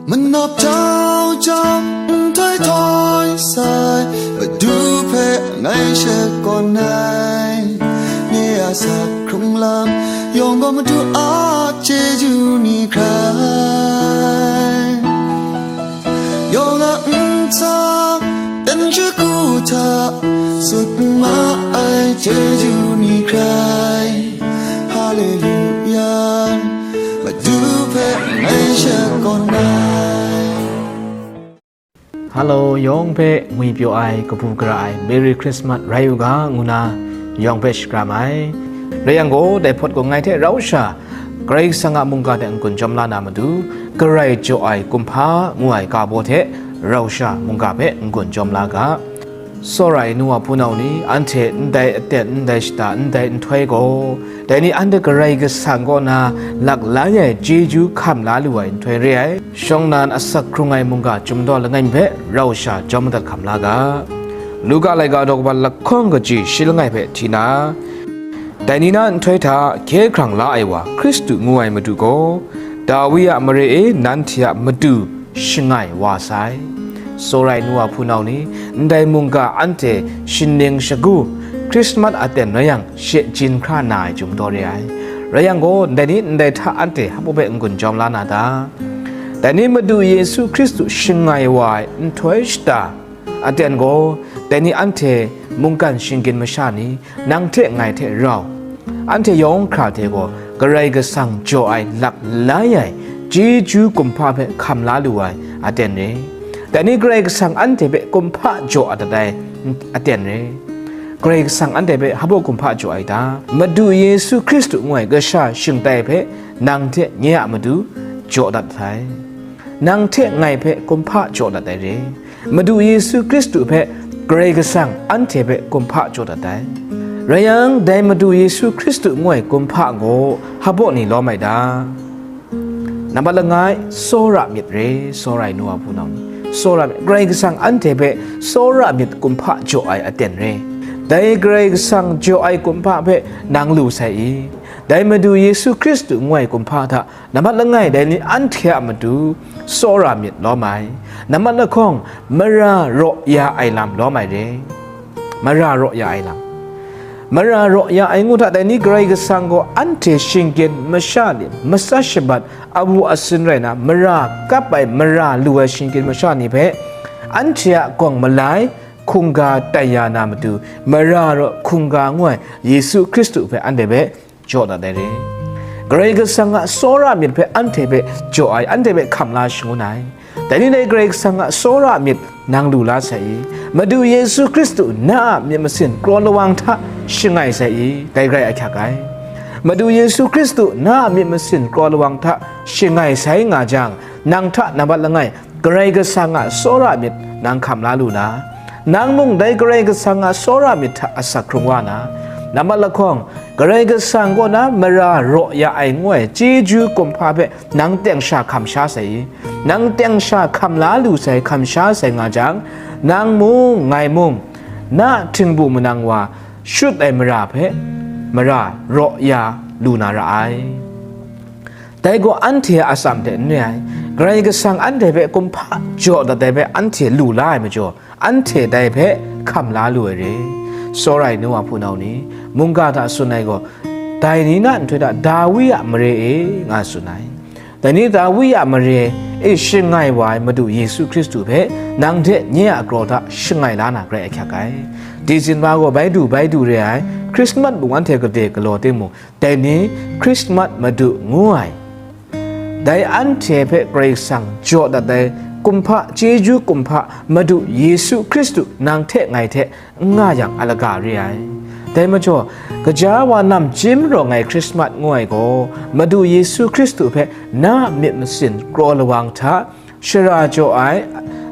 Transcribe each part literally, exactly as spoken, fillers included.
Manap jau jam nhtoi htoi sai, Madu hpe ngai shakawn ai. Nye a sa hkrung lam yawng gaw Madu a chyeju ni hkrai. Yawng a ntsa dan shagu hta sut ma ai chyeju ni hkrai. Haleluya, Madu hpe ngai shakawn ai. Halo, yawng hpe ngwi pyaw ai, kabu gara ai, Merry Christmas rai u ga, ngu na yawng hpe shakram ai. Rai yang gaw, dai hpawt gaw ngai hte rau sha, Karai Kasang a mungga hte n-gun jawm la na matu, Karai jaw ai kumhpa ngu ai ga baw hte rau sha mungga hpe n-gun jawm la ga. Tsawra ai nu wa hpunau ni, anhte ndai aten, ndai shata, ndai nhtoi gaw, dai ni anhte Karai Kasang kaw na lak lai ai chyeju hkam la lu ai nhtoi re ai. Shawng nnan asak hkrung ai mungga chyum daw langai mi hpe rau sha jawm madat hkam la ga. Luka laika daw kaba lahkawng kaji shi langai hpe hti na, dai ni na nhtoi hta hkye hkrang la ai wa, Hkristu ngu ai Madu gaw, Dawi a mare e nanhte a Madu shangai wa sai. Tsawra ai nu wa hpunau ni, ndai mungga anhte shaning shagu, Hkrismat aten rai yang, she jin hkra na ai chyum daw re ai. Rai yang gaw, ndai ni ndai hta anhte hpa hpe n-gun jawm la na ta? Dai ni Madu Yesu Hkristu shangai wa ai nhtoi shata aten gaw, dai ni anhte mungkan shinggyim masha ni, nang hte ngai hte rau, anhte yawng hkra hte gaw Karai Kasang jaw ai lak lai ai chyeju kumhpa hpe hkam la lu ai aten re. Dai ni Karai Kasang anhte hpe kumhpa jaw dat ai aten re. Karai Kasang anhte hpe hpa kumhpa jaw ai ta? Madu Yesu Hkristu ngu ai kasha shingtai hpe nang hte nye a matu jaw dat ai. Nang hte ngai hpe kumhpa jaw dat ai re. Madu Yesu Hkristu hpe Karai Kasang anhte hpe kumhpa jaw dat ai. Rai yang, dai Madu Yesu Hkristu ngu ai kumhpa gaw hpa ni lawm ai ta? Nambat langai, tsawra myit re, tsawra ai nu wa hpunau ni. Tsawra myit, Karai Kasang anhte hpe tsawra myit kumhpa jaw ai aten re. Dai Karai Kasang jaw ai kumhpa hpe nang lu sai i? Dai Madu Yesu Hkristu ngu ai kumhpa hta nambat langai dai ni anhte a matu tsawra myit lawm ai. Nambat lahkawng, mara raw ya ai lam lawm ai re. Mara raw ya ai lam. Mara raw ya ai ngu hta, dai ni Karai Kasang gaw anhte shinggyim masha ni, matsat shabat, awu asin rai na, mara kap ai, mara lu ai shinggyim masha ni hpe anhte a gawng malai hkungga tai ya na matu, mara raw hkungga ngu ai Yesu Hkristu hpe anhte hpe jaw dat ai re. Karai Kasang a tsawra myit hpe anhte hpe jaw ai, anhte hpe hkam la shangun ai. Dai ni dai Karai Kasang a tsawra myit nang lu la sai i? Madu Yesu Hkristu na a myit masin kraw lawang hta shangai sai i? Dai rai ahkyak ai. Madu Yesu Hkristu na a myit masin kraw lawang hta shangai sai nga jang, nang hta nambat langai Karai Kasang a tsawra myit nang hkam la lu na? Nang mung dai Karai Kasang a tsawra myit hta asak hkrung wa na? Nambat lahkawng, Karai Kasang kaw na mara raw ya ai ngu ai chyeju kumhpa hpe nang teng sha hkam sha sai i? Nang teng sha hkam la lu sai, hkam sha sai nga jang, nang mung, ngai mung, na htingbu manang wa shut ai mara hpe mara raw ya lu na ra ai. Dai gaw anhte a atsam hte n re ai. Karai Kasang anhte hpe kumhpa jaw dat ai hpe anhte lu la ai majaw, anhte dai hpe hkam la lu ai re. Tsawra ai nu wa hpunau ni, mungga hta tsun ai gaw, dai ni na nhtoi hta Dawi a mare e, nga tsun ai. Dai ni Dawi a mare e shangai wa ai Madu Yesu Hkristu hpe nang hte nye a kraw hta shangai la na grai ahkyak ai. Dizin wa gaw bai du bai du re ai, Hkrismat mung anhte gade galaw timung, dai ni Hkrismat Madu ngu ai, dai anhte hpe Karai Kasang jaw dat ai kumhpa, chyeju kumhpa Madu Yesu Hkristu nang hte ngai hte n nga yang a laga re ai. Dai majaw, gaja wa namjim rawng ai Hkrismat ngu ai gaw, Madu Yesu Hkristu hpe na a myit masin kraw lawang hta, shara jaw ai,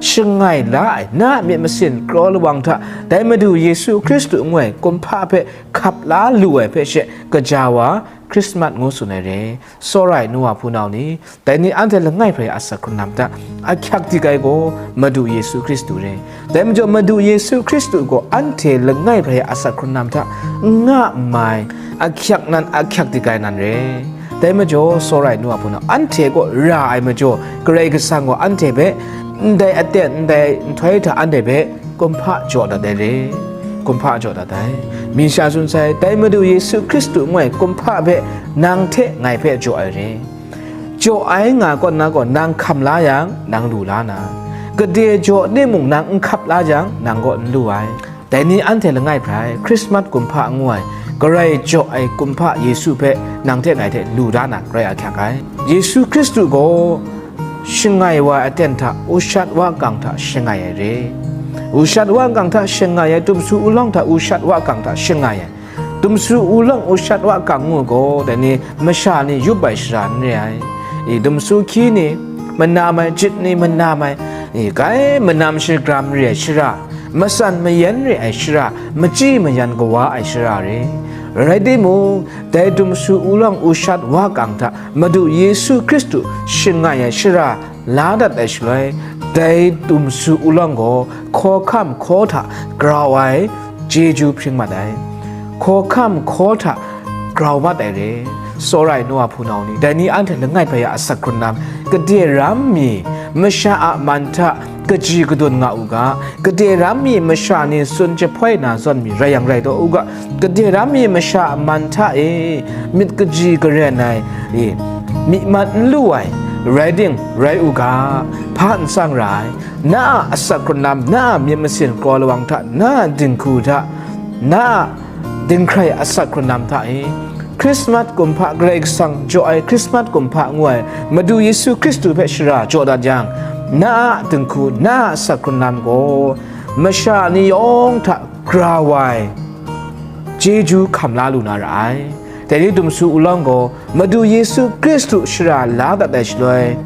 shangai la ai, na a myit masin kraw lawang hta, dai Madu Yesu Hkristu ngu ai kumhpa hpe hkap la lu ai hpe she gaja wa Hkrismat ngu tsun ai re. Tsawra ai nu wa hpunau ni, dai ni anhte langai hpe a asak hkrung na ma ta? Ahkyak dik ai gaw Madu Yesu Hkristu re. Dai majaw Madu Yesu Hkristu gaw anhte langai hpe a asak hkrung na ma ta? N nga n mai, ahkyak nan ahkyak dik ai nan re. Dai majaw, tsawra ai nu a hpunau, anhte kaw ra ai majaw, Karai Kasang gaw anhte hpe ndai aten ndai nhtoi hta anhte hpe kumhpa jaw dat ai re, kumhpa jaw dat ai. Mi sha tsun sai, dai Madu Yesu Hkristu ngu ai kumhpa hpe nang hte ngai hpe jaw ai re. Jaw ai nga kaw na gaw, nang hkam la yang, nang lu la na, gade jaw ni mung nang n hkap la yang, nang gaw n lu ai. Dai ni anhte langai hprai, Hkrismat kumhpa ngu ai, Karai jaw ai kumhpa Yesu hpe nang hte ngai hte lu da na, Karai ahkyak ai. Yesu Hkristu gaw shangai wa ai aten hta, ushat wa kang hta shangai ai re. Ushat wa kang hta shangai ai, dumsu ulawng hta ushat wa kang hta shangai ai. Dumsu ulawng ushat wa kang ngu gaw, dai ni masha ni yup ai shara n re ai. I, dumsu hkyi ni manam ai, jit ni manam ai, i, kai manam shagram re ai shara, matsan mayan re ai shara, machyi mayan kawa ai shara re. Rai timung, dai dumsu ulawng ushat wa kang hta Madu Yesu Hkristu shangai ai shara la dat ai shaloi, dai dumsu ulawng gaw hkawhkam hkaw hta grau ai chyeju hpring mat ai. Hkawhkam hkaw hta grau mat ai re. Tsawra ai nu a hpunau ni, dai ni anhte langai hprai a asak hkrun lam, gade ram mi masha a man hta kaji kadun nga u ga, gade ram mi masha ni tsun jahpoi na zawn mi rai yang rai taw u ga, gade ram mi masha a man hta e myit kaji karen ai, e, myi man n lu ai, rai ding, rai u ga, hpa n tsang ra ai, na a asak hkrun lam, na a myit masin kraw lawang hta, na a dinghku hta, na a dinghkrai asak hkrun lam hta e, Hkrismat kumhpa, Karai Kasang jaw ai Hkrismat kumhpa ngu ai Madu Yesu Hkristu hpe shara jaw dat yang, na a dinghku, na a asak hkrun lam gaw masha ni yawng hta grau ai chyeju hkam la lu na ra ai. Dai ni dumsu ulawng gaw Madu Yesu Hkristu shara la dat ai shaloi,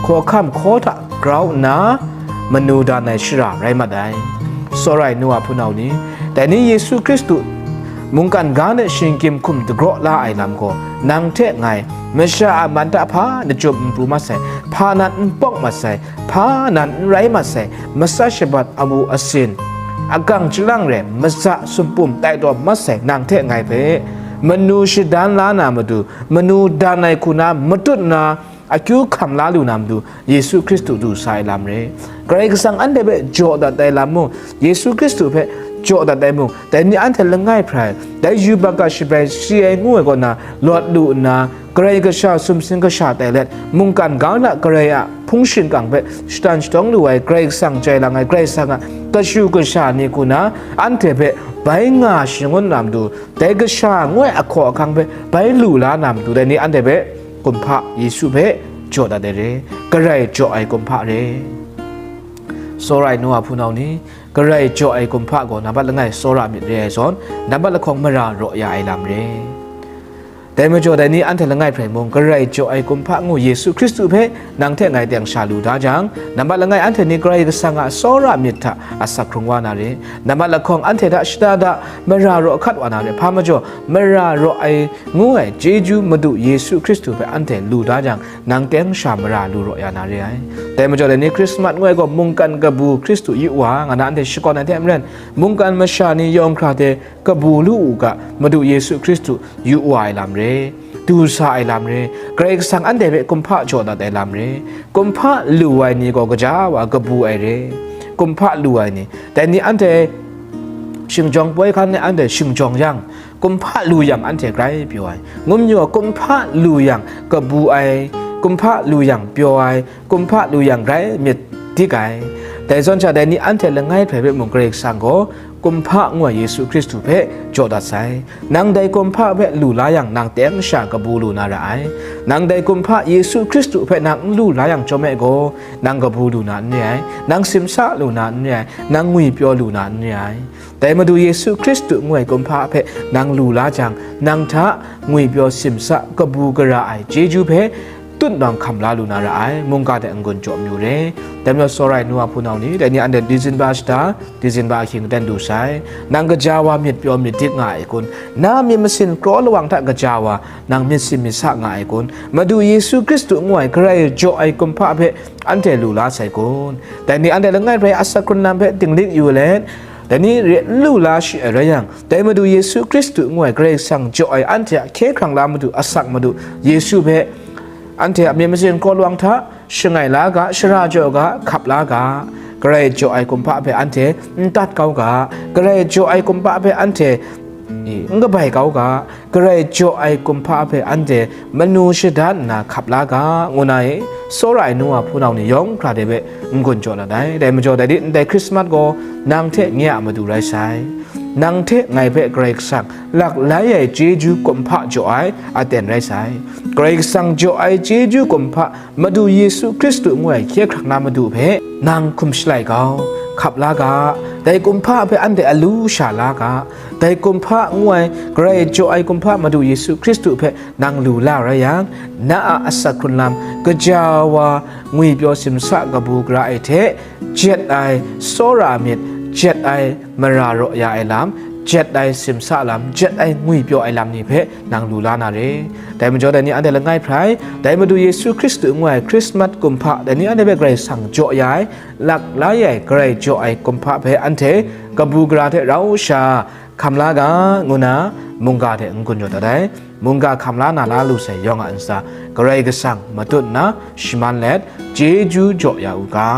hkawhkam hkaw hta grau nna manu dan ai shara rai mat ai. Tsawra ai nu a hpunau ni, dai ni Yesu Hkristu mungkan ga de shinggyim hkum dagraw la ai lam gaw, nang hte ngai masha a man hta hpa nachum n pru mat sai, hpa nan n pawk mat sai, hpa nan n rai mat sai, matsa shabat amu asin, agang chyalang re, matsa sumpum tai taw mat sai, nang hte ngai hpe manu shadan la na matu, manu dan ai hku na matut nna, akyu hkam la lu na matu, Yesu Hkristu du sa ai lam re. Karai Kasang anhte hpe jaw dat ai lam mung, Yesu Hkristu hpe jaw dat ai mung, dai ni anhte langai hprai, dai yubak a shabrai si ai ngu ai kaw na, lawt lu nna, Karai Kasha sumsing kasha tai let, mungkan ga na Karai a hpung shingkang hpe shatan shatawng lu ai, Karai Kasang jai lang ai, Karai Kasang a kashu kasha ni hku na, anhte hpe bai nga shangun na matu, dai kasha ngu ai ahkaw ahkang hpe bai lu la na matu, dai ni anhte hpe kumhpa Yesu hpe jaw dat ai re, Karai jaw ai kumhpa re. Tsawra ai nu a hpunau ni, Karai jaw ai kumhpa gaw nambat langai tsawra myit re ai zawn, nambat lahkawng mara raw ya ai lam re. Dai majaw, dai ni anhte langai hprai mung, Karai jaw ai kumhpa ngu Yesu Hkristu hpe nang hte ngai teng sha lu da jang, nambat langai anhte ni Karai Kasang a tsawra myit hta asak hkrung wa na re. Nambat lahkawng anhte hta shada da mara raw hkat wa na re. Hpa majaw, mara raw ai ngu ai chyeju Madu Yesu Hkristu hpe anhte lu da jang, nang teng sha mara lu raw ya na re ai. Dai majaw, dai ni Hkrismat ngu ai gaw mungkan kabu Hkristu yu wa, nga na anhte shakawn ai hte maren, mungkan masha ni yawng hkra hte kabu lu u ga, Madu Yesu Hkristu yu wa ai lam re, du sa ai lam re, Karai Kasang anhte hpe kumhpa jaw dat ai lam re, kumhpa lu ai ni gaw gaja wa kabu ai re, kumhpa lu ai ni, dai ni anhte shingjawng poi hkan e anhte shingjawng yang, kumhpa lu yang anhte grai pyaw ai. Ngum yu, kumhpa lu yang kabu ai, kumhpa lu yang pyaw ai, kumhpa lu yang grai myit dik ai. Dai zawn sha, dai ni anhte langai hprai hpe mung Karai Kasang gaw kumhpa ngu ai Yesu Hkristu hpe jaw dat sai. Nang dai kumhpa hpe lu la yang, nang teng sha kabu lu na ra ai. Nang dai kumhpa Yesu Hkristu hpe nang n lu la yang chyawm e gaw, nang kabu lu na n re ai, nang simsa lu na n re ai, nang ngwipyaw lu na n re ai. Dai Madu Yesu Hkristu ngu ai kumhpa hpe nang lu la jang, nang hta ngwipyaw simsa kabu gara ai chyeju hpe tutnawng hkam la lu na ra ai, mungga hte n-gun jaw mayu re. Dai majaw, tsawra ai nu a hpunau ni, dai ni anhte dizinba shada, dizinba ahkying ten du sai. Nang gaja wa myit pyaw myit dik nga ai kun? Na myit masin kraw lawang hta gaja wa nang myit sim myit sa nga ai kun? Madu Yesu Hkristu ngu ai Karai jaw ai kumhpa hpe anhte lu la sai kun? Dai ni anhte langai rai asak hkrun lam hpe dinglik yu let, Dai ni re n lu la shi ai rai yang, dai Madu Yesu Hkristu ngu ai Karai Kasang jaw ai anhte a hkye hkrang la Madu, asak Madu Yesu hpe, anhte a myit masin kraw lawang hta, shangai la ga, shara jaw ga, hkap la ga. Karai jaw ai kumhpa hpe anhte n tat kau ga, Karai jaw ai kumhpa hpe anhte n kabai kau ga, Karai jaw ai kumhpa hpe anhte manu shadan nna hkap la ga, ngu na e, tsawra ai nu wa hpunau ni yawng hkra de hpe n-gun jaw na dai. Dai majaw, dai di ndai Hkrismat gaw nang hte nye a Madu rai sai. Nang hte ngai hpe Karai Kasang laklai ai chyeju kumhpa jaw ai aten rai sai. Karai Kasang jaw ai chyeju kumhpa Madu Yesu Hkristu ngu ai hkye hkrang na Madu hpe nang hkum shalai kau, hkap la ga, dai kumhpa hpe anhte alu sha la ga, dai kumhpa ngu ai, Karai jaw ai kumhpa Madu Yesu Hkristu hpe nang lu la rai yang, na a asak hkrun lam, gaja wa, ngwipyaw simsa kabu gara ai hte, jet ai, tsawra ai myit, jet ai, mara raw ya ai lam, jet ai simsa lam, jet ai ngwipyaw ai lam ni hpe nang lu la na re. Dai majaw, dai ni anhte langai hprai, dai Madu Yesu Hkristu ngu ai Hkrismat kumhpa, dai ni anhte hpe Karai Kasang jaw ya ai, laklai ai, Karai jaw ai kumhpa hpe anhte kabu gara hte rau sha hkam la ga, ngu na mungga hte n-gun jaw dat ai. Mungga hkam la na la lu sai yawng a ntsa, Karai Kasang matut nna shaman let, chyeju jaw ya u ga.